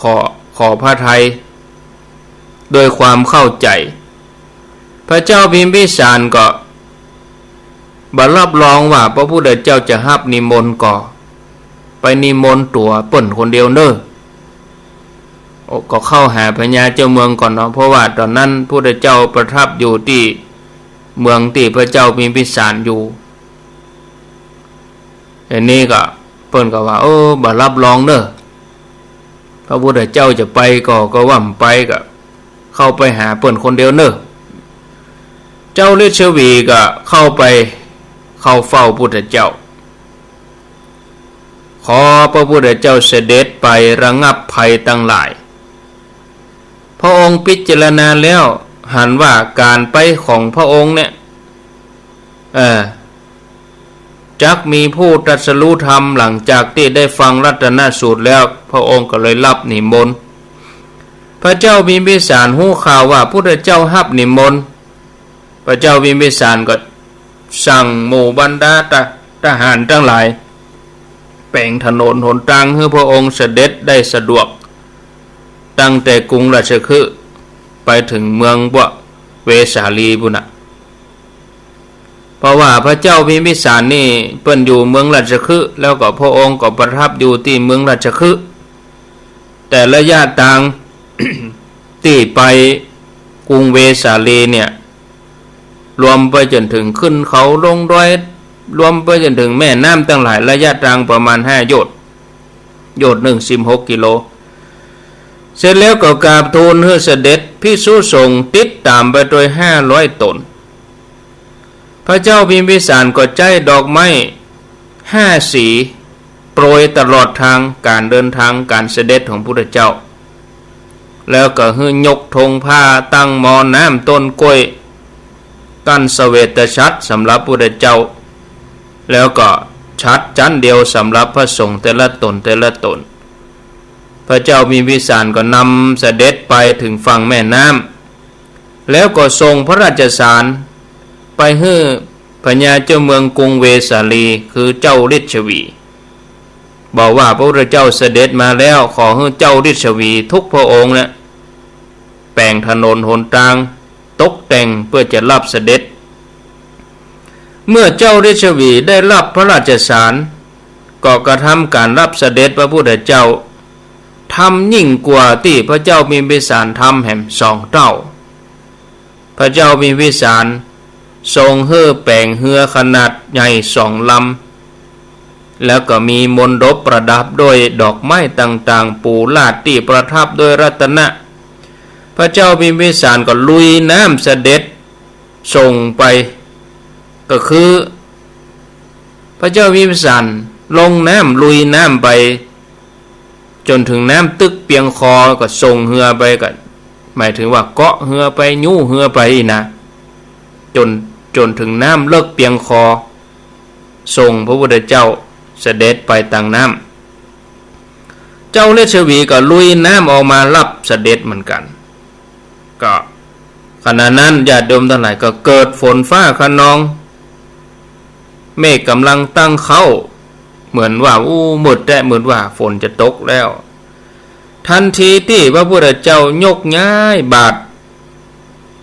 ขอ ขอพระทัยด้วยความเข้าใจ๋ พระเจ้าพิมพิสารก็บ่รับรองว่าพระพุทธเจ้าจะฮับนิมนต์ ก็ไปนิมนต์ตั๋วเปิ้นคนเดียวเน่อ โอ้ ก็เข้าหาพญาเจ้าเมืองก่อนเนาะ เพราะว่าต๋อนนั้นพุทธเจ้าประทับอยู่ตี้เมืองตี้พระเจ้าพิมพิสารอยู่ อันนี้ก็เปิ้นก็ว่า เออ บ่รับรองเน่อ พระพุทธเจ้าจะไปก็ ก็ว่าบ่ไป ก็เข้าไปหาเปิ้นคนเดียวเน่อ เจ้าลิชวีก็เข้าไป เข้าเฝ้าพุทธเจ้า ขอพระพุทธเจ้าเสด็จไประงับภัยตังหลาย พระองค์พิจารณาแล้วหันว่าก๋านไปของพระองค์เนี่ย เออ จักมีผู้ตรัสรู้ธรรม หลังจากตี้ได้ฟังรัตนสูตรแล้ว พระองค์ก็เลยรับนิมนต์ พระเจ้าพิมพิสารฮู้ข่าวว่าพุทธเจ้าฮับนิมนต์ พระเจ้าพิมพิสารก็สั่งหมู่บรรดาทะ- ทหารตังหลาย แป๋งถนนหนตางหื้อพระองค์เสด็จได้สะดวก ตั้งแต่กรุงราชคฤห์ไปเถิงเมืองเวสาลีปุ้นน่ะ เพราะว่าพระเจ้าพิมพิสารนี่เปิ้นอยู่เมืองราชคฤห์ แล้วก็พระองค์ก็ประทับอยู่ตี้เมืองราชคฤห์ แต่ระยะตาง ตี้ไปกรุงเวสาลีเนี่ย รวมไปจ๋นเถิงขึ้นเขาลงดอย รวมไปจ๋นเถิงแม่น้ำตังหลาย ระยะตางประมาณห้าโยชน์ โยชน์นึ่งสิบหกกิโล เสร็จแล้วก็กราบทูลหื้อเสด็จภิกษุสงฆ์ติดต๋ามไปตวยห้าร้อยต๋น พระเจ้าพิมพิสารก็ใจ๊ดอกไม้ห้าสี โปรยตลอดตางก๋านเดินตางก๋านเสด็จของพุทธเจ้า แล้วก็หื้อยกธงผ้า ตั้งหม้อน้ำ ต้นกล้วย กั้นเสวตฉัตรสำหรับพุทธเจ้า แล้วก็ฉัตรจั้นเดียวสำหรับพระสงฆ์แต่ละต๋นแต่ละต๋น พระเจ้าพิมพิสารก็นำเสด็จไปเถิงฝั่งแม่น้ำ แล้วก็ส่งพระราชสารไปหื้อพญาเจ้าเมืองกรุงเวสาลี คือเจ้าลิชวี บอกว่าพระพุทธเจ้าเสด็จมาแล้ว ขอหื้อเจ้าลิชวีทุกพระองค์เนี่ย แป๋งถนนหนตาง ตกแต่งเปื้อจะรับเสด็จ เมื่อเจ้าลิชวีได้รับพระราชสาร ก็กระทำก๋านรับเสด็จพระพุทธเจ้า ทำยิ่งกว่าตี้พระเจ้าพิมพิสารทำแหมสองเต้า พระเจ้าพิมพิสารทรงหื้อแป๋งเฮือขนาดใหญ่สองลำ แล้วก็มีมณฑปประดับด้วยดอกไม้ต่างๆ ปูราดตี้ประทับด้วยรัตนะ พระเจ้าพิมพิสารก็ลุยน้ำเสด็จส่งไป ก็คือ พระเจ้าพิมพิสารลงน้ำลุยน้ำไป จ๋นเถิงน้ำตึกเปียงคอ ก็ส่งเฮือไป ก็หมายเถิงว่าเกาะเฮือไป ยู้เฮือไปอี้นะ จ๋น จ๋นเถิงน้ำเลิกเปียงคอ ส่งพระพุทธเจ้าเสด็จไปตางน้ำ เจ้าฤๅชวีก็ลุยน้ำออกมาฮับเสด็จเหมือนกั๋น ก็ขณะนั้นญาติโยมตังหลายก็เกิดฝนฟ้าคะนอง เมฆก่ำลังตั้งเค้า เหมือนว่า อู้ มืดแต๊ มืดว่าฝนจะตกแล้ว ตันทีตี้พระพุทธเจ้ายกย้ายบาตร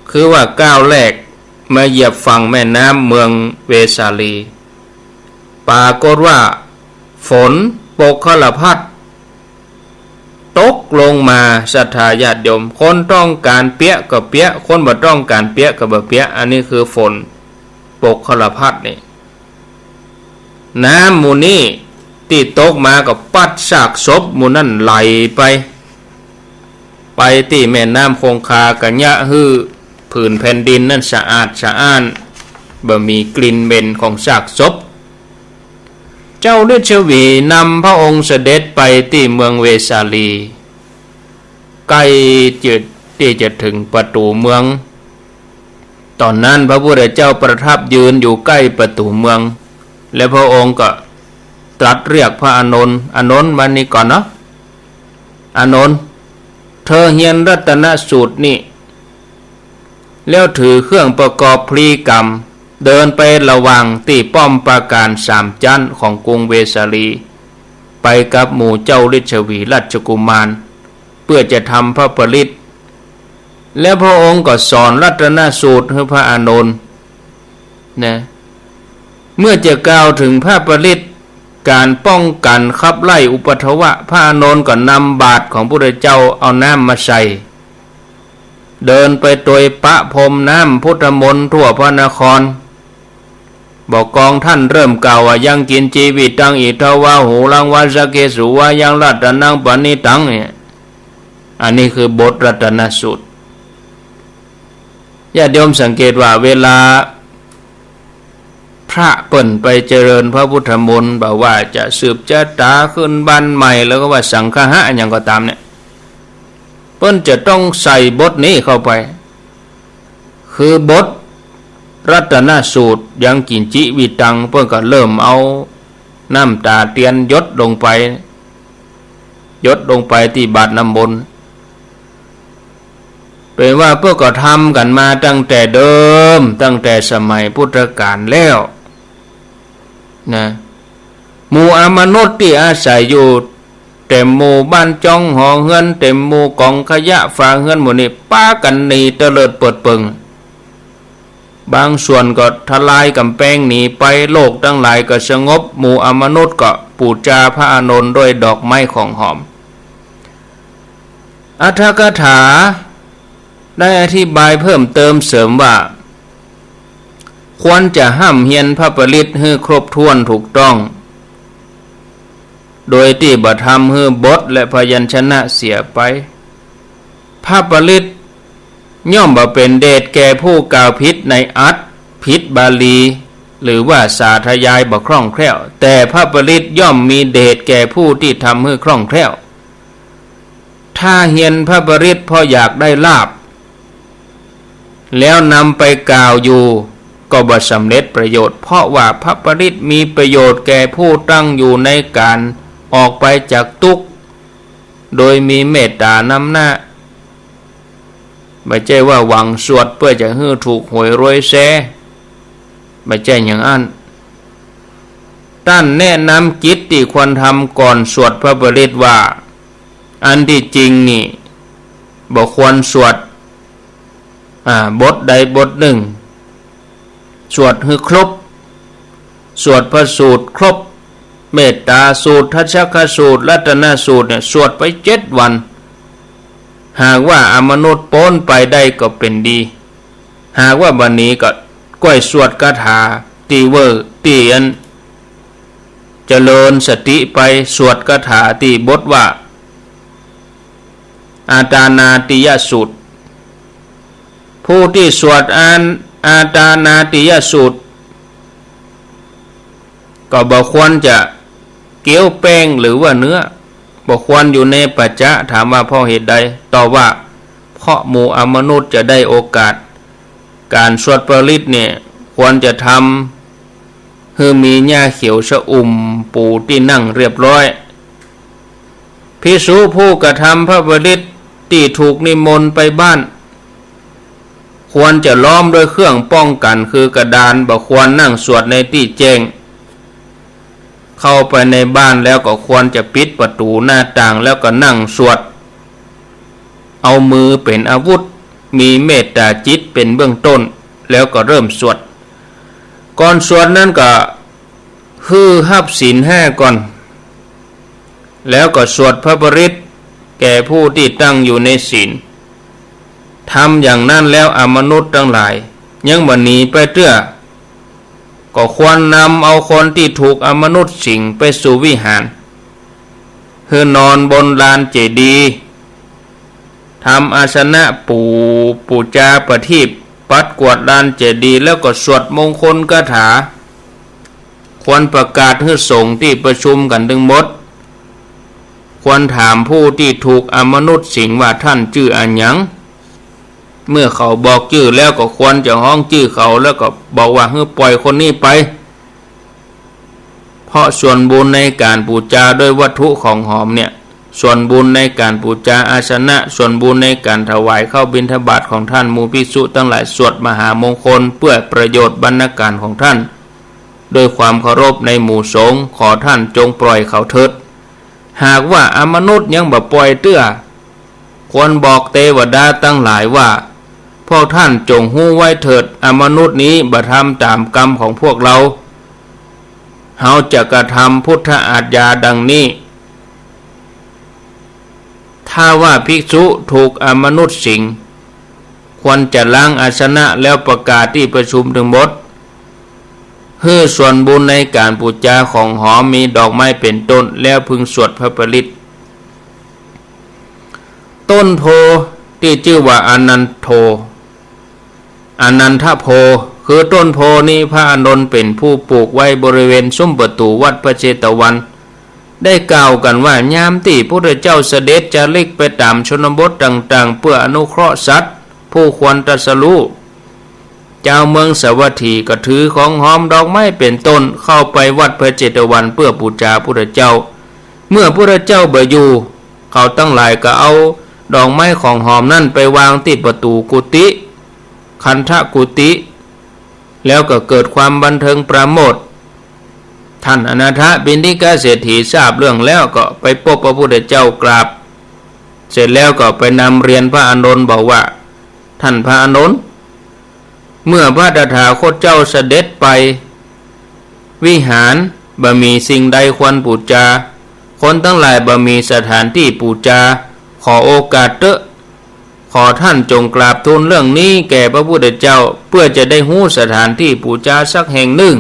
คือว่าก้าวแรกมาเหยียบฝั่งแม่น้ำเมืองเวสาลี ปรากฏว่าฝนปกคละพัด ตกลงมา ศรัทธาญาติโยม คนต้องก๋านเปียะก็เปียะ คนบ่ต้องก๋านเปียะก็บ่เปียะ อันนี้คือฝนปกคละพัดนี่ น้ำหมู่นี้ตี้ตกมาก็ปั๊ดซากศพหมู่นั้นไหลไป ไปตี้แม่น้ำคงคา ก็เยียะหื้อผืนแผ่นดินนั้นสะอาดสะอ้าน บ่มีกลิ่นเหม็นของซากศพ เจ้าฤๅชวีนำพระองค์เสด็จไปตี้เมืองเวสาลี ใก้จะ ตี้จะเถิงประตู๋เมือง ต๋อนนั้นพระพุทธเจ้าประทับยืนอยู่ใก้ประตู๋เมือง แล้วพระองค์ก็ตรัสเรียกพระอานนท์ อานนท์ มานี่ก่อนเนาะ อานนท์ เธอเฮียนรัตนสูตรนี่ แล้วถือเครื่องประกอบพลีกรรม เดินไประหว่างตี้ป้อมปราการสามจั๊นของกรุงเวสาลี ไปกับหมู่เจ้าฤๅชวีราชกุมาร เพื่อจะทำพระปริตร แล้วพระองค์ก็สอนรัตนสูตรหื้อพระอานนท์นะ เมื่อจะกล่าวเถิงพระปริตร ก๋านป้องกั๋นขับไล่อุปัทวะ พระอานนท์ก็นำบาตรของพุทธเจ้าเอาน้ำมาใส่ เดินไปตวยประพรมน้ำพุทธมนต์ทั่วพระนคร บ่ากองท่านเริ่มกล่าวว่า ยังกิญจิวิตัง อิทธวา หูรังวา สักเขสุวายัง รัตนังปะณิตัง เนี่ย อันนี้คือบทรัตนสูตร ญาติโยมสังเกตว่าเวลาพระเปิ้นไปเจริญพระพุทธมนต์ บ่าว่าจะสืบจะต๋าขึ้นบ้านใหม่ แล้วก็ว่าสังฆะอะหยังก็ต๋ามเนี่ย เปิ้นจะต้องใส่บทนี้เข้าไป คือบทรัตนสูตร ยังกิญจิวิตัง เปิ้นก็เริ่มเอาน้ำต๋าเตียนหยดลงไป หยดลงไปตี้บาตรน้ำมนต์ เป๋นว่าเปิ้นก็ทำกั๋นมาตั้งแต่เดิม ตั้งแต่สมัยพุทธกาลแล้วนะ หมู่อมนุษย์ตี้อาศัยอยู่เต็มหมู่บ้านจ้องหอเฮือน เต็มหมู่ก๋องขยะฝาเฮือนหมู่นี้ ปากั๋นหนีเตลิดเปิดเปิง บางส่วนก็ทลายก๋ำแปงหนีไป โลกตังหลายก็สงบ หมู่อมนุษย์ก็ปู๋จาพระอานนท์ด้วยดอกไม้ของหอม อรรถกถาได้อธิบายเพิ่มเติมเสริมว่า ควรจะฮ่ำเฮียนพระปริตรหื้อครบถ้วนถูกต้อง โดยตี้บ่ทำหื้อบทและพยัญชนะเสียไป พระปริตรย่อมบ่เป๋นเดชแก่ผู้กล่าวผิดในอัตถ์ ผิดบาลี หรือว่าสาธยายบ่คล่องแคล่ว แต่พระปริตรย่อมมีเดชแก่ผู้ตี้ทำหื้อคล่องแคล่ว ถ้าเฮียนพระปริตรเพราะอยากได้ลาภ แล้วนำไปกล่าวอยู่ ก็บ่สำเร็จประโยชน์ เพราะว่าพระปริตรมีประโยชน์แก่ผู้ตั้งอยู่ในก๋านออกไปจากตุ๊กข์ โดยมีเมตตานำหน้า บ่ใจ้ว่าหวังสวดเปื้อจะหื้อถูกหวยรวยแซ่ บ่ใจ้อย่างอั้น ต้านแนะนำกิจตี้ควรทำก่อนสวดพระปริตรว่า อันตี้จริงนี่ บ่ควรสวด อ่า บทใดบทนึ่ง สวดหื้อครบ สวดพระสูตรครบ เมตตาสูตร ทัสสกสูตร รัตนสูตรเนี่ย สวดไปเจ็ดวัน หากว่าอมนุษย์ป๊นไปได้ก็เป๋นดี หากว่าบ่หนีก็ก้อยสวดคาถาตี้เว่อ ตี้อัน เจริญสติไป สวดคาถาตี้บทว่า อาตานาติยสูตร ผู้ตี้สวดอา อาตานาติยสูตร ก็บ่ควรจะเคี้ยวแป้งหรือว่าเนื้อ บ่ควรอยู่ในปัจจะ ถามว่าเพราะเหตุใด ตอบว่า เพราะหมู่อมนุษย์จะได้โอกาส ก๋านสวดปริตรเนี่ย ควรจะทำหื้อมีหญ้าเขียวชอุ่มปูตี้นั่งเรียบร้อย ภิกษุผู้กระทำพระปริตรตี้ถูกนิมนต์ไปบ้าน ควรจะล้อมด้วยเครื่องป้องกัน คือกระดาน บ่ควรนั่งสวดในตี้แจ้ง เข้าไปในบ้านแล้วก็ควรจะปิดประตู๋หน้าต่าง แล้วก็นั่งสวด เอามือเป๋นอาวุธ มีเมตตาจิตเป๋นเบื้องต้น แล้วก็เริ่มสวด ก่อนสวดนั้นก็ หื้อฮับศีลห้าก่อน แล้วก็สวดพระปริตรแก่ผู้ตี้ตั้งอยู่ในศีล ทำอย่างนั้นแล้วอมนุษย์ตังหลายยังบ่หนีไปเตื้อ ก็ควรนำเอาคนตี้ถูกอมนุษย์สิงไปสู่วิหาร หื้อนอนบนลานเจดีย์ ทำอาสนะปู ปู๋จาประทีป ปัดกวาดลานเจดีย์ แล้วก็สวดมงคลคาถา ควรประกาศหื้อสงฆ์ตี้ประชุมกั๋นตึงหมด ควรถามผู้ตี้ถูกอมนุษย์สิงว่า ท่านจื้ออะหยัง เมื่อเขาบอกจื้อแล้วก็ควรจะฮ้องจื้อเขา แล้วก็บอกว่า หื้อป่อยคนนี้ไป เพราะส่วนบุญในก๋านปู๋จาด้วยวัตถุของหอมเนี่ย ส่วนบุญในก๋านปู๋จาอาสนะ ส่วนบุญในก๋านถวายข้าวบิณฑบาตของท่าน หมู่ภิกษุตังหลายสวดมหามงคลเพื่อประโยชน์บรรณาการของท่าน ด้วยความเคารพในหมู่สงฆ์ ขอท่านจงปล่อยเขาเถิด หากว่าอมนุษย์ยังบ่ปล่อยเตื้อ ควรบอกเตวดาตังหลายว่า พวกท่านจงฮู้ไว้เถิด อมนุษย์นี้บ่ทำต๋ามกรรมของพวกเฮา เฮาจะกระทำพุทธอาชญาดังนี้ ถ้าว่าภิกษุถูกอมนุษย์สิง ควรจะล้างอาสนะแล้วประกาศตี้ประชุมตึงหมด หื้อส่วนบุญในก๋านปู๋จาของหอม มีดอกไม้เป๋นต้น แล้วพึงสวดพระปริตร ต้นโพธิ์ตี้จื้อว่าอานันโท อานันทโพธิ์ คือต้นโพธิ์นี้พระอานนท์เป๋นผู้ปลูกไว้บริเวณซุ้มประตู๋วัดพระเจตวัน ได้กล่าวกั๋นว่า ยามตี้พุทธเจ้าเสด็จจาริกไปต๋ามชนบทต่างๆ เพื่ออนุเคราะห์สัตว์ผู้ควรตรัสรู้ จาวเมืองสาวัตถีก็ถือของหอมดอกไม้เป๋นต้นเข้าไปวัดพระเจตวันเพื่อปู๋จาพุทธเจ้า เมื่อพุทธเจ้าบ่อยู่ เขาตังหลายก็เอาดอกไม้ของหอมนั้นไปวางตี้ประตู๋กุฏิ คันธกุฏิ แล้วก็เกิดความบันเทิงปราโมทย์ ท่านอนาถปิณฑิกเศรษฐีทราบเรื่องแล้วก็ไปปบพระพุทธเจ้ากราบ เสร็จแล้วก็ไปนำเรียนพระอานนท์บอกว่า ท่านพระอานนท์ เมื่อพระตถาคตเจ้าเสด็จไป วิหารบ่มีสิ่งใดควรปู๋จา คนตังหลายบ่มีสถานตี้ปู๋จา ขอโอกาสเต๊อะ ขอท่านจงกราบทูลเรื่องนี้แก่พระพุทธเจ้า เพื่อจะได้ฮู้สถานตี้ปู๋จาสักแห่งนึ่ง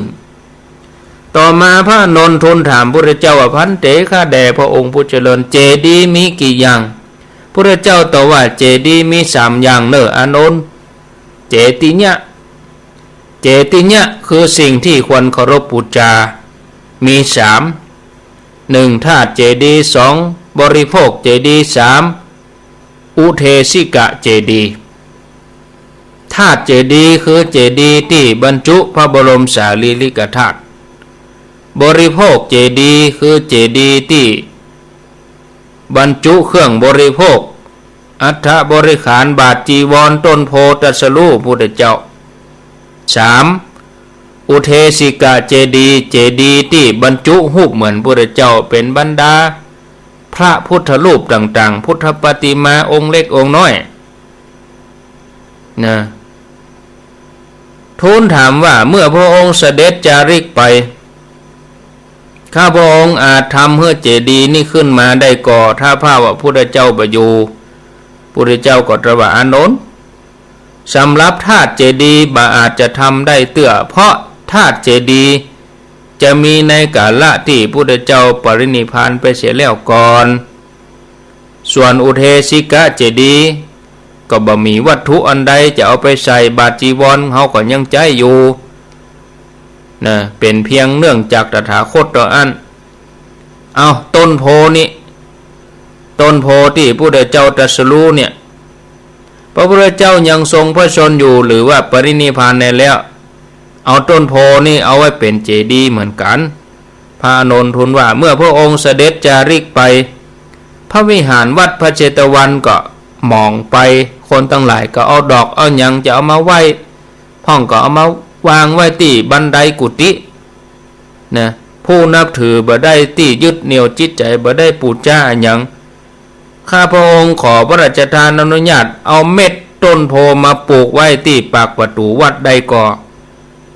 ต่อมาพระอานนท์ทูลถามพุทธเจ้าว่า ภันเต ข้าแด่พระองค์ผู้เจริญ เจดีย์มีกี่อย่าง พุทธเจ้าตอบว่า เจดีย์มีสามอย่างเน่ออานนท์ เจติยะ เจติยะคือสิ่งที่ควรเคารพปู๋จา มีสาม หนึ่ง ธาตุเจดีย์ สอง บริโภคเจดีย์ สาม อุเทสิกะเจดีย์ ธาตุเจดีย์คือเจดีย์ตี้บรรจุพระบรมสารีริกธาตุ บริโภคเจดีย์คือเจดีย์ตี้บรรจุเครื่องบริโภค อัฐบริขาร บาตรจีวร ต้นโพธิ์ตรัสรู้พุทธเจ้า สาม อุเทสิกะเจดีย์ เจดีย์ตี้บรรจุฮูปเหมือนพุทธเจ้า เป๋นบรรดาพระพุทธรูปต่างๆ พุทธปฏิมาองค์เล็กองค์น้อย นะ ทูลถามว่า เมื่อพระองค์เสด็จจาริกไป ข้าพระองค์อาจทำหื้อเจดีย์นี้ขึ้นมาได้ก่อ ถ้าหากว่าพุทธเจ้าบ่อยู่ พุทธเจ้าก็ตรัสว่า อานนท์ สำหรับธาตุเจดีย์บ่อาจจะทำได้เตื้อ เพราะธาตุเจดีย์ จะมีในกาละตี้พุทธเจ้าปรินิพพานไปเสียแล้วก่อน ส่วนอุเทสิกะเจดีย์ก็บ่มีวัตถุอันใดจะเอาไปใส่บาตรจีวร เฮาก็ยังใจ๊อยู่ นะ เป๋นเพียงเนื่องจากตถาคตเต้าอั้น เอ้า ต้นโพธิ์นี่ ต้นโพธิ์ตี้พุทธเจ้าตรัสรู้เนี่ย พระพุทธเจ้ายังทรงพระชนม์อยู่หรือว่าปรินิพพานไปแล้ว เอาต้นโพธิ์นี่เอาไว้เป๋นเจดีย์เหมือนกั๋น พระอานนท์ทูลว่า เมื่อพระองค์เสด็จจาริกไป พระวิหารวัดพระเจตวันก็หมองไป คนตังหลายก็เอาดอกเอาหยังจะเอามาไหว้ พ่องก็เอามาวางไว้ตี้บันไดกุฏิ นะ ผู้นับถือบ่ได้ตี้ยึดเหนี่ยวจิตใจ๋ บ่ได้ปู๋จาอะหยัง ข้าพระองค์ขอพระราชทานอนุญาตเอาเม็ดต้นโพธิ์มาปลูกไว้ตี้ปากประตู๋วัดได้ก่อ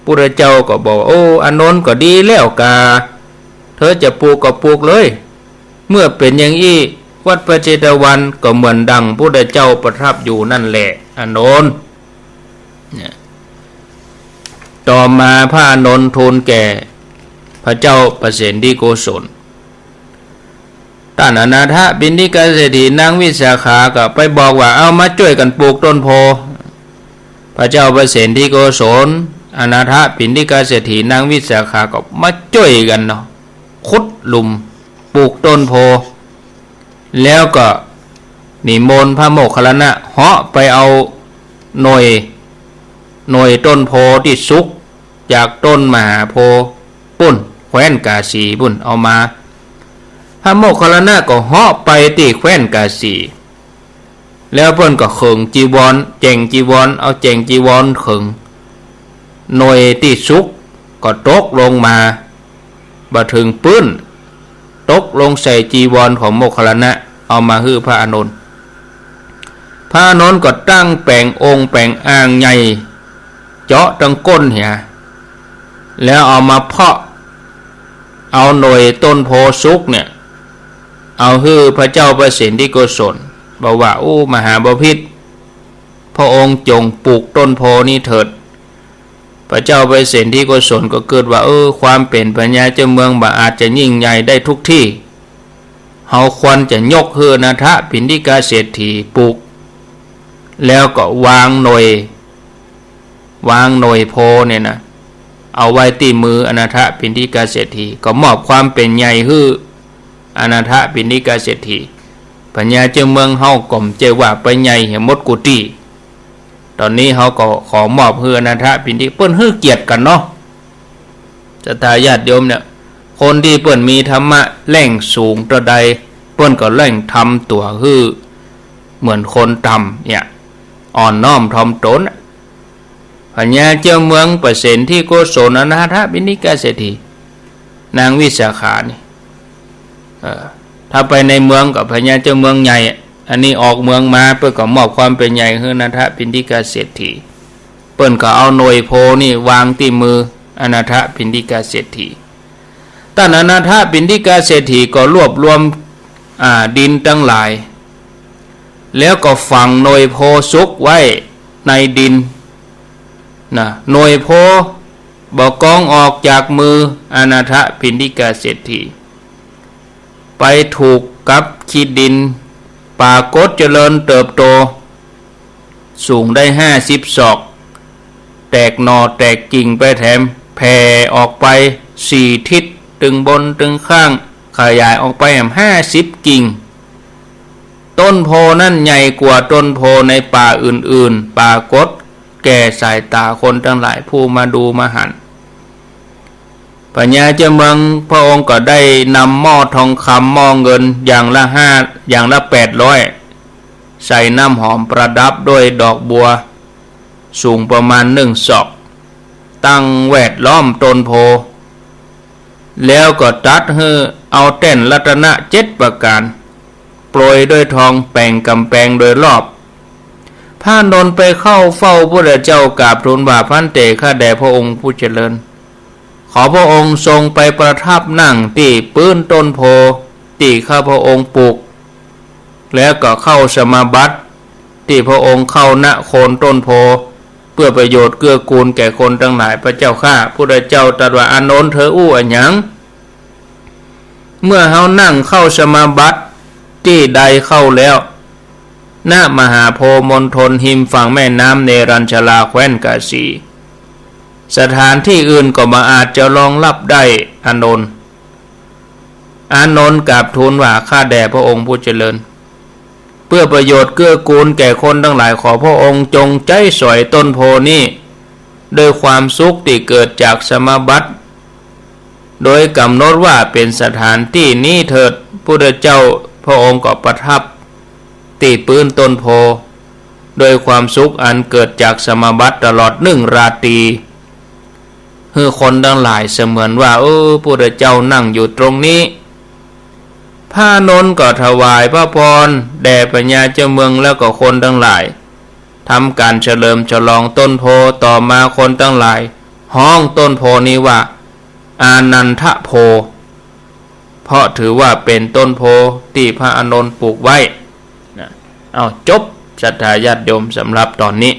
พุทธเจ้าก็บอกว่า โอ้ อานนท์ ก็ดีแล้วกา เธอจะปลูกก็ปลูกเลย เมื่อเป๋นอย่างอี้ วัดพระเจตวันก็เหมือนดังพุทธเจ้าประทับอยู่นั่นแหละ อานนท์ เนี่ย ต่อมาพระอานนท์ทูลแก่พระเจ้าปเสนทิโกศล ต้านอนาถปิณฑิกเศรษฐีนางวิสาขาก็ไปบอกว่า เอามาจ้วยกั๋นปลูกต้นโพธิ์ พระเจ้าปเสนทิโกศล อนาถปิณฑิกเศรษฐีนางวิสาขาก็มาจ้วยกั๋นเนาะ ขุดหลุมปลูกต้นโพธิ์ แล้วก็นิมนต์พระโมคคัลลานะเหาะไปเอาหน่วย หน่วยต้นโพธิ์ตี้สุกจากต้นมหาโพธิ์ปุ้น แคว้นกาสีปุ้นเอามา พระโมคคัลลานะก็เหาะไปตี้แคว้นกาสี แล้วเปิ้นก็เขิงจีวร แจ๋งจีวร เอาแจ๋งจีวรเขิง หน่วยตี้สุกก็ตกลงมา บ่เถิงปื๊น ตกลงใส่จีวรของโมคคัลลานะ เอามาหื้อพระอานนท์ พระอานนท์ก็ตั้งแป๋งองค์แป๋งอ่างใหญ่ เจาะตังก้นเหีย แล้วเอามาเพาะ เอาหน่วยต้นโพธิ์สุกเนี่ย เอาหื้อพระเจ้าปเสนทิโกศล บอกว่า โอ้ มหาบพิตร พระองค์จงปลูกต้นโพธิ์นี้เถิด พระเจ้าปเสนทิโกศลก็กึ๊ดว่า เออ ความเป๋นพญาเจ้าเมืองบ่อาจจะยิ่งใหญ่ได้ทุกตี้ เฮาควรจะยกหื้ออนาถปิณฑิกเศรษฐีปลูก แล้วก็วางหน่วย วางหน่วยโพธิ์เนี่ยนะ เอาไว้ตี้มืออนาถปิณฑิกเศรษฐี ก็มอบความเป๋นใหญ่หื้ออนาถปิณฑิกเศรษฐี พญาเจ้าเมืองเฮาก็บ่ใจ้ว่าไปใหญ่เหียหมดกู้ตี้ ต๋อนนี้เฮาก็ขอมอบหื้ออนาถปิณฑิก เปิ้นหื้อเกียรติกั๋นเนาะ ศรัทธาญาติโยมเนี่ย คนตี้เปิ้นมีธรรมะแหล่งสูงเต้าใด เปิ้นก็แหล่งทำตั๋วหื้อเหมือนคนต่ำเนี่ย อ่อนน้อมถ่อมตนน่ะ พญาเจ้าเมืองปเสนทิโกศล อนาถปิณฑิกเศรษฐี นางวิสาขานี่ เอ่อ ถ้าไปในเมืองก็พญาเจ้าเมืองใหญ่ อันนี้ออกเมืองมา เปิ้นก็มอบความเป๋นใหญ่หื้ออนาถปิณฑิกเศรษฐี เปิ้นก็เอาหน่วยโพธิ์นี่วางตี้มืออนาถปิณฑิกเศรษฐี ต้านอนาถปิณฑิกเศรษฐีก็รวบรวม อ่า ดินตังหลาย แล้วก็ฝังหน่วยโพธิ์สุกไว้ในดิน นะ หน่วยโพธิ์บ่ก้องออกจากมืออนาถปิณฑิกเศรษฐี ไปถูกกับขี้ดิน ปรากฏเจริญเติบโต สูงได้ห้าสิบศอก แตกหน่อแตกกิ่งไปแถม แผ่ออกไปสี่ทิศ ตึงบนตึงข้าง ขยายออกไปแหมห้าสิบกิ่ง ต้นโพธิ์นั้นใหญ่กว่าต้นโพธิ์ในป่าอื่นๆ ปรากฏแก่สายต๋าคนตังหลายผู้มาดูมาหัน พญาเจ้าเมืองพระองค์ก็ได้นำหม้อทองคำหม้อเงินอย่างละห้า อย่างละแปดร้อย ใส่น้ำหอมประดับด้วยดอกบัว สูงประมาณหนึ่งศอก ตั้งแวดล้อมต้นโพธิ์ แล้วก็ตรัสหื้อเอาแท่นรัตนะเจ็ดประก๋าน โปรยด้วยทองแป๋งก๋ำแปงโดยรอบ พระอานนท์ไปเข้าเฝ้าพุทธเจ้ากราบทูลว่า ภันเต ข้าแต่พระองค์ผู้เจริญ ขอพระองค์ทรงไปประทับนั่งตี้ปื๊นต้นโพธิ์ตี้ข้าพระองค์ปลูก แล้วก็เข้าสมาบัติตี้พระองค์เข้า ณ โคนต้นโพธิ์ เปื้อประโยชน์เกื้อกูลแก่คนตังหลาย พระเจ้าข้า พุทธเจ้าตรัสว่า อานนท์ เธออู้อะหยัง เมื่อเฮานั่งเข้าสมาบัติตี้ใดเข้าแล้ว ณ มหาโพธิ์มณฑล ฮิมฝั่งแม่น้ำเนรัญชรา แคว้นกาสี สถานที่อื่นก็บ่อาจจะรองรับได้ อานนท์ อานนท์กราบทูลว่า ข้าแด่พระองค์ผู้เจริญ เปื้อประโยชน์เกื้อกูลแก่คนตังหลาย ขอพระองค์จงใจ๊สอยต้นโพธิ์นี้ ด้วยความสุขตี้เกิดจากสมาบัติ โดยกำหนดว่าเป๋นสถานตี้นี้เถิด พุทธเจ้าพระองค์ก็ประทับตี้ปื๊นต้นโพธิ์ โดยความสุขอันเกิดจากสมาบัติตลอดนึ่งราตรี หื้อคนตังหลายเสมือนว่า เออ พุทธเจ้านั่งอยู่ตรงนี้ พระอานนท์ก็ถวายพระพรแด่พญาเจ้าเมืองแล้วก็คนตังหลาย ทำก๋านเฉลิมฉลองต้นโพธิ์ ต่อมาคนตังหลายฮ้องต้นโพธิ์นี้ว่า อานันทโพธิ์ เพราะถือว่าเป๋นต้นโพธิ์ตี้พระอานนท์ปลูกไว้นะ เอา จบ ศรัทธาญาติโยม สำหรับต๋อนนี้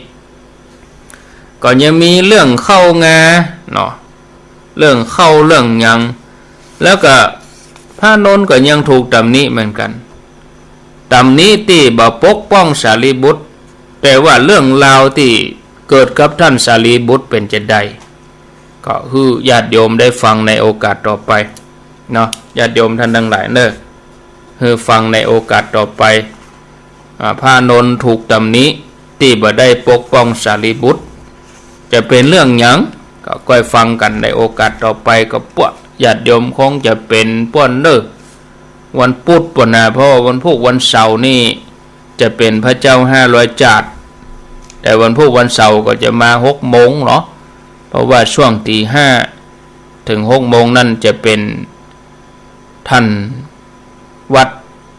ก็ยังมีเรื่องเข้างาเนาะ เรื่องเข้าเรื่องหยัง แล้วก็พระอานนท์ก็ยังถูกตำหนิเหมือนกั๋น ตำหนิตี้บ่ปกป้องสารีบุตร แต่ว่าเรื่องราวตี้เกิดกับต้านสารีบุตรเป๋นจาใด ก็หื้อญาติโยมได้ฟังในโอกาสต่อไปเนาะ ญาติโยมต้านตังหลายเน่อ หื้อฟังในโอกาสต่อไป อ่า พระอานนท์ถูกตำหนิตี้บ่ได้ปกป้องสารีบุตร จะเป๋นเรื่องหยัง ก็ก้อยฟังกั๋นในโอกาสต่อไป ก็ปวกญาติโยมคงจะเป๋นป้วนเน่อ วันปุ๊ดปู้นนา เพราะว่าวันพูกวันเสาร์นี่จะเป๋นพระเจ้าห้าร้อยจาติ แต่วันพูกวันเสาร์ก็จะมาหกโมงเนาะ เพราะว่าช่วงตีห้าเถิงหกโมงนั้นจะเป๋นต้านวัด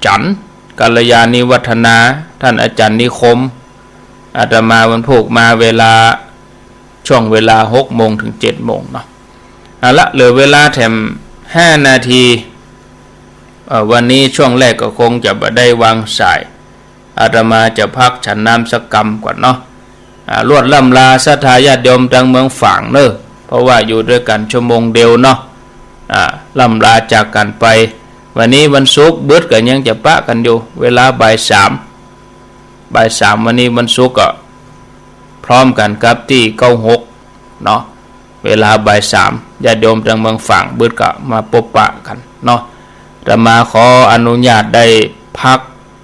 จันทร์ กัลยาณิวัฒนา ต้านอาจ๋ารย์นิคม อาตมาวันพูกมาเวลา ช่วงเวลาหกโมงเถิงเจ็ดโมงเนาะ เอาละ เหลือเวลาแถมห้านาที เอ่อ วันนี้ช่วงแรกก็คงจะบ่ได้วางสาย อาตมาจะพักฉันน้ำสักกำก่อนเนาะ อ่า ลวดล่ำลาศรัทธาญาติโยมตังเมืองฝางเน่อ เพราะว่าอยู่ตวยกั๋นชั่วโมงเดียวเนาะ อ่า ล่ำลาจากกั๋นไป วันนี้วันศุกร์ บึดก็ยังจะปะกั๋นอยู่ เวลาบ่ายสาม บ่ายสาม วันนี้วันศุกร์ก็พร้อมกั๋นกับตี้เก้าหกเนาะ เวลาบ่ายสาม ญาติโยมตังเมืองฝางบึดก็มาปบปะกั๋นเนาะ อาตมาขออนุญาตได้พัก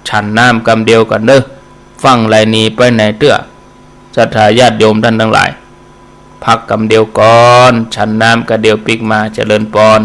ฉันน้ำกำเดียวก่อนเน่อ ฟั่งไหลหนีไปไหนเตื้อ ศรัทธาญาติโยมต้านตังหลาย พักกำเดียวก่อน ฉันน้ำกำเดียวปิ๊กมา เจริญปอน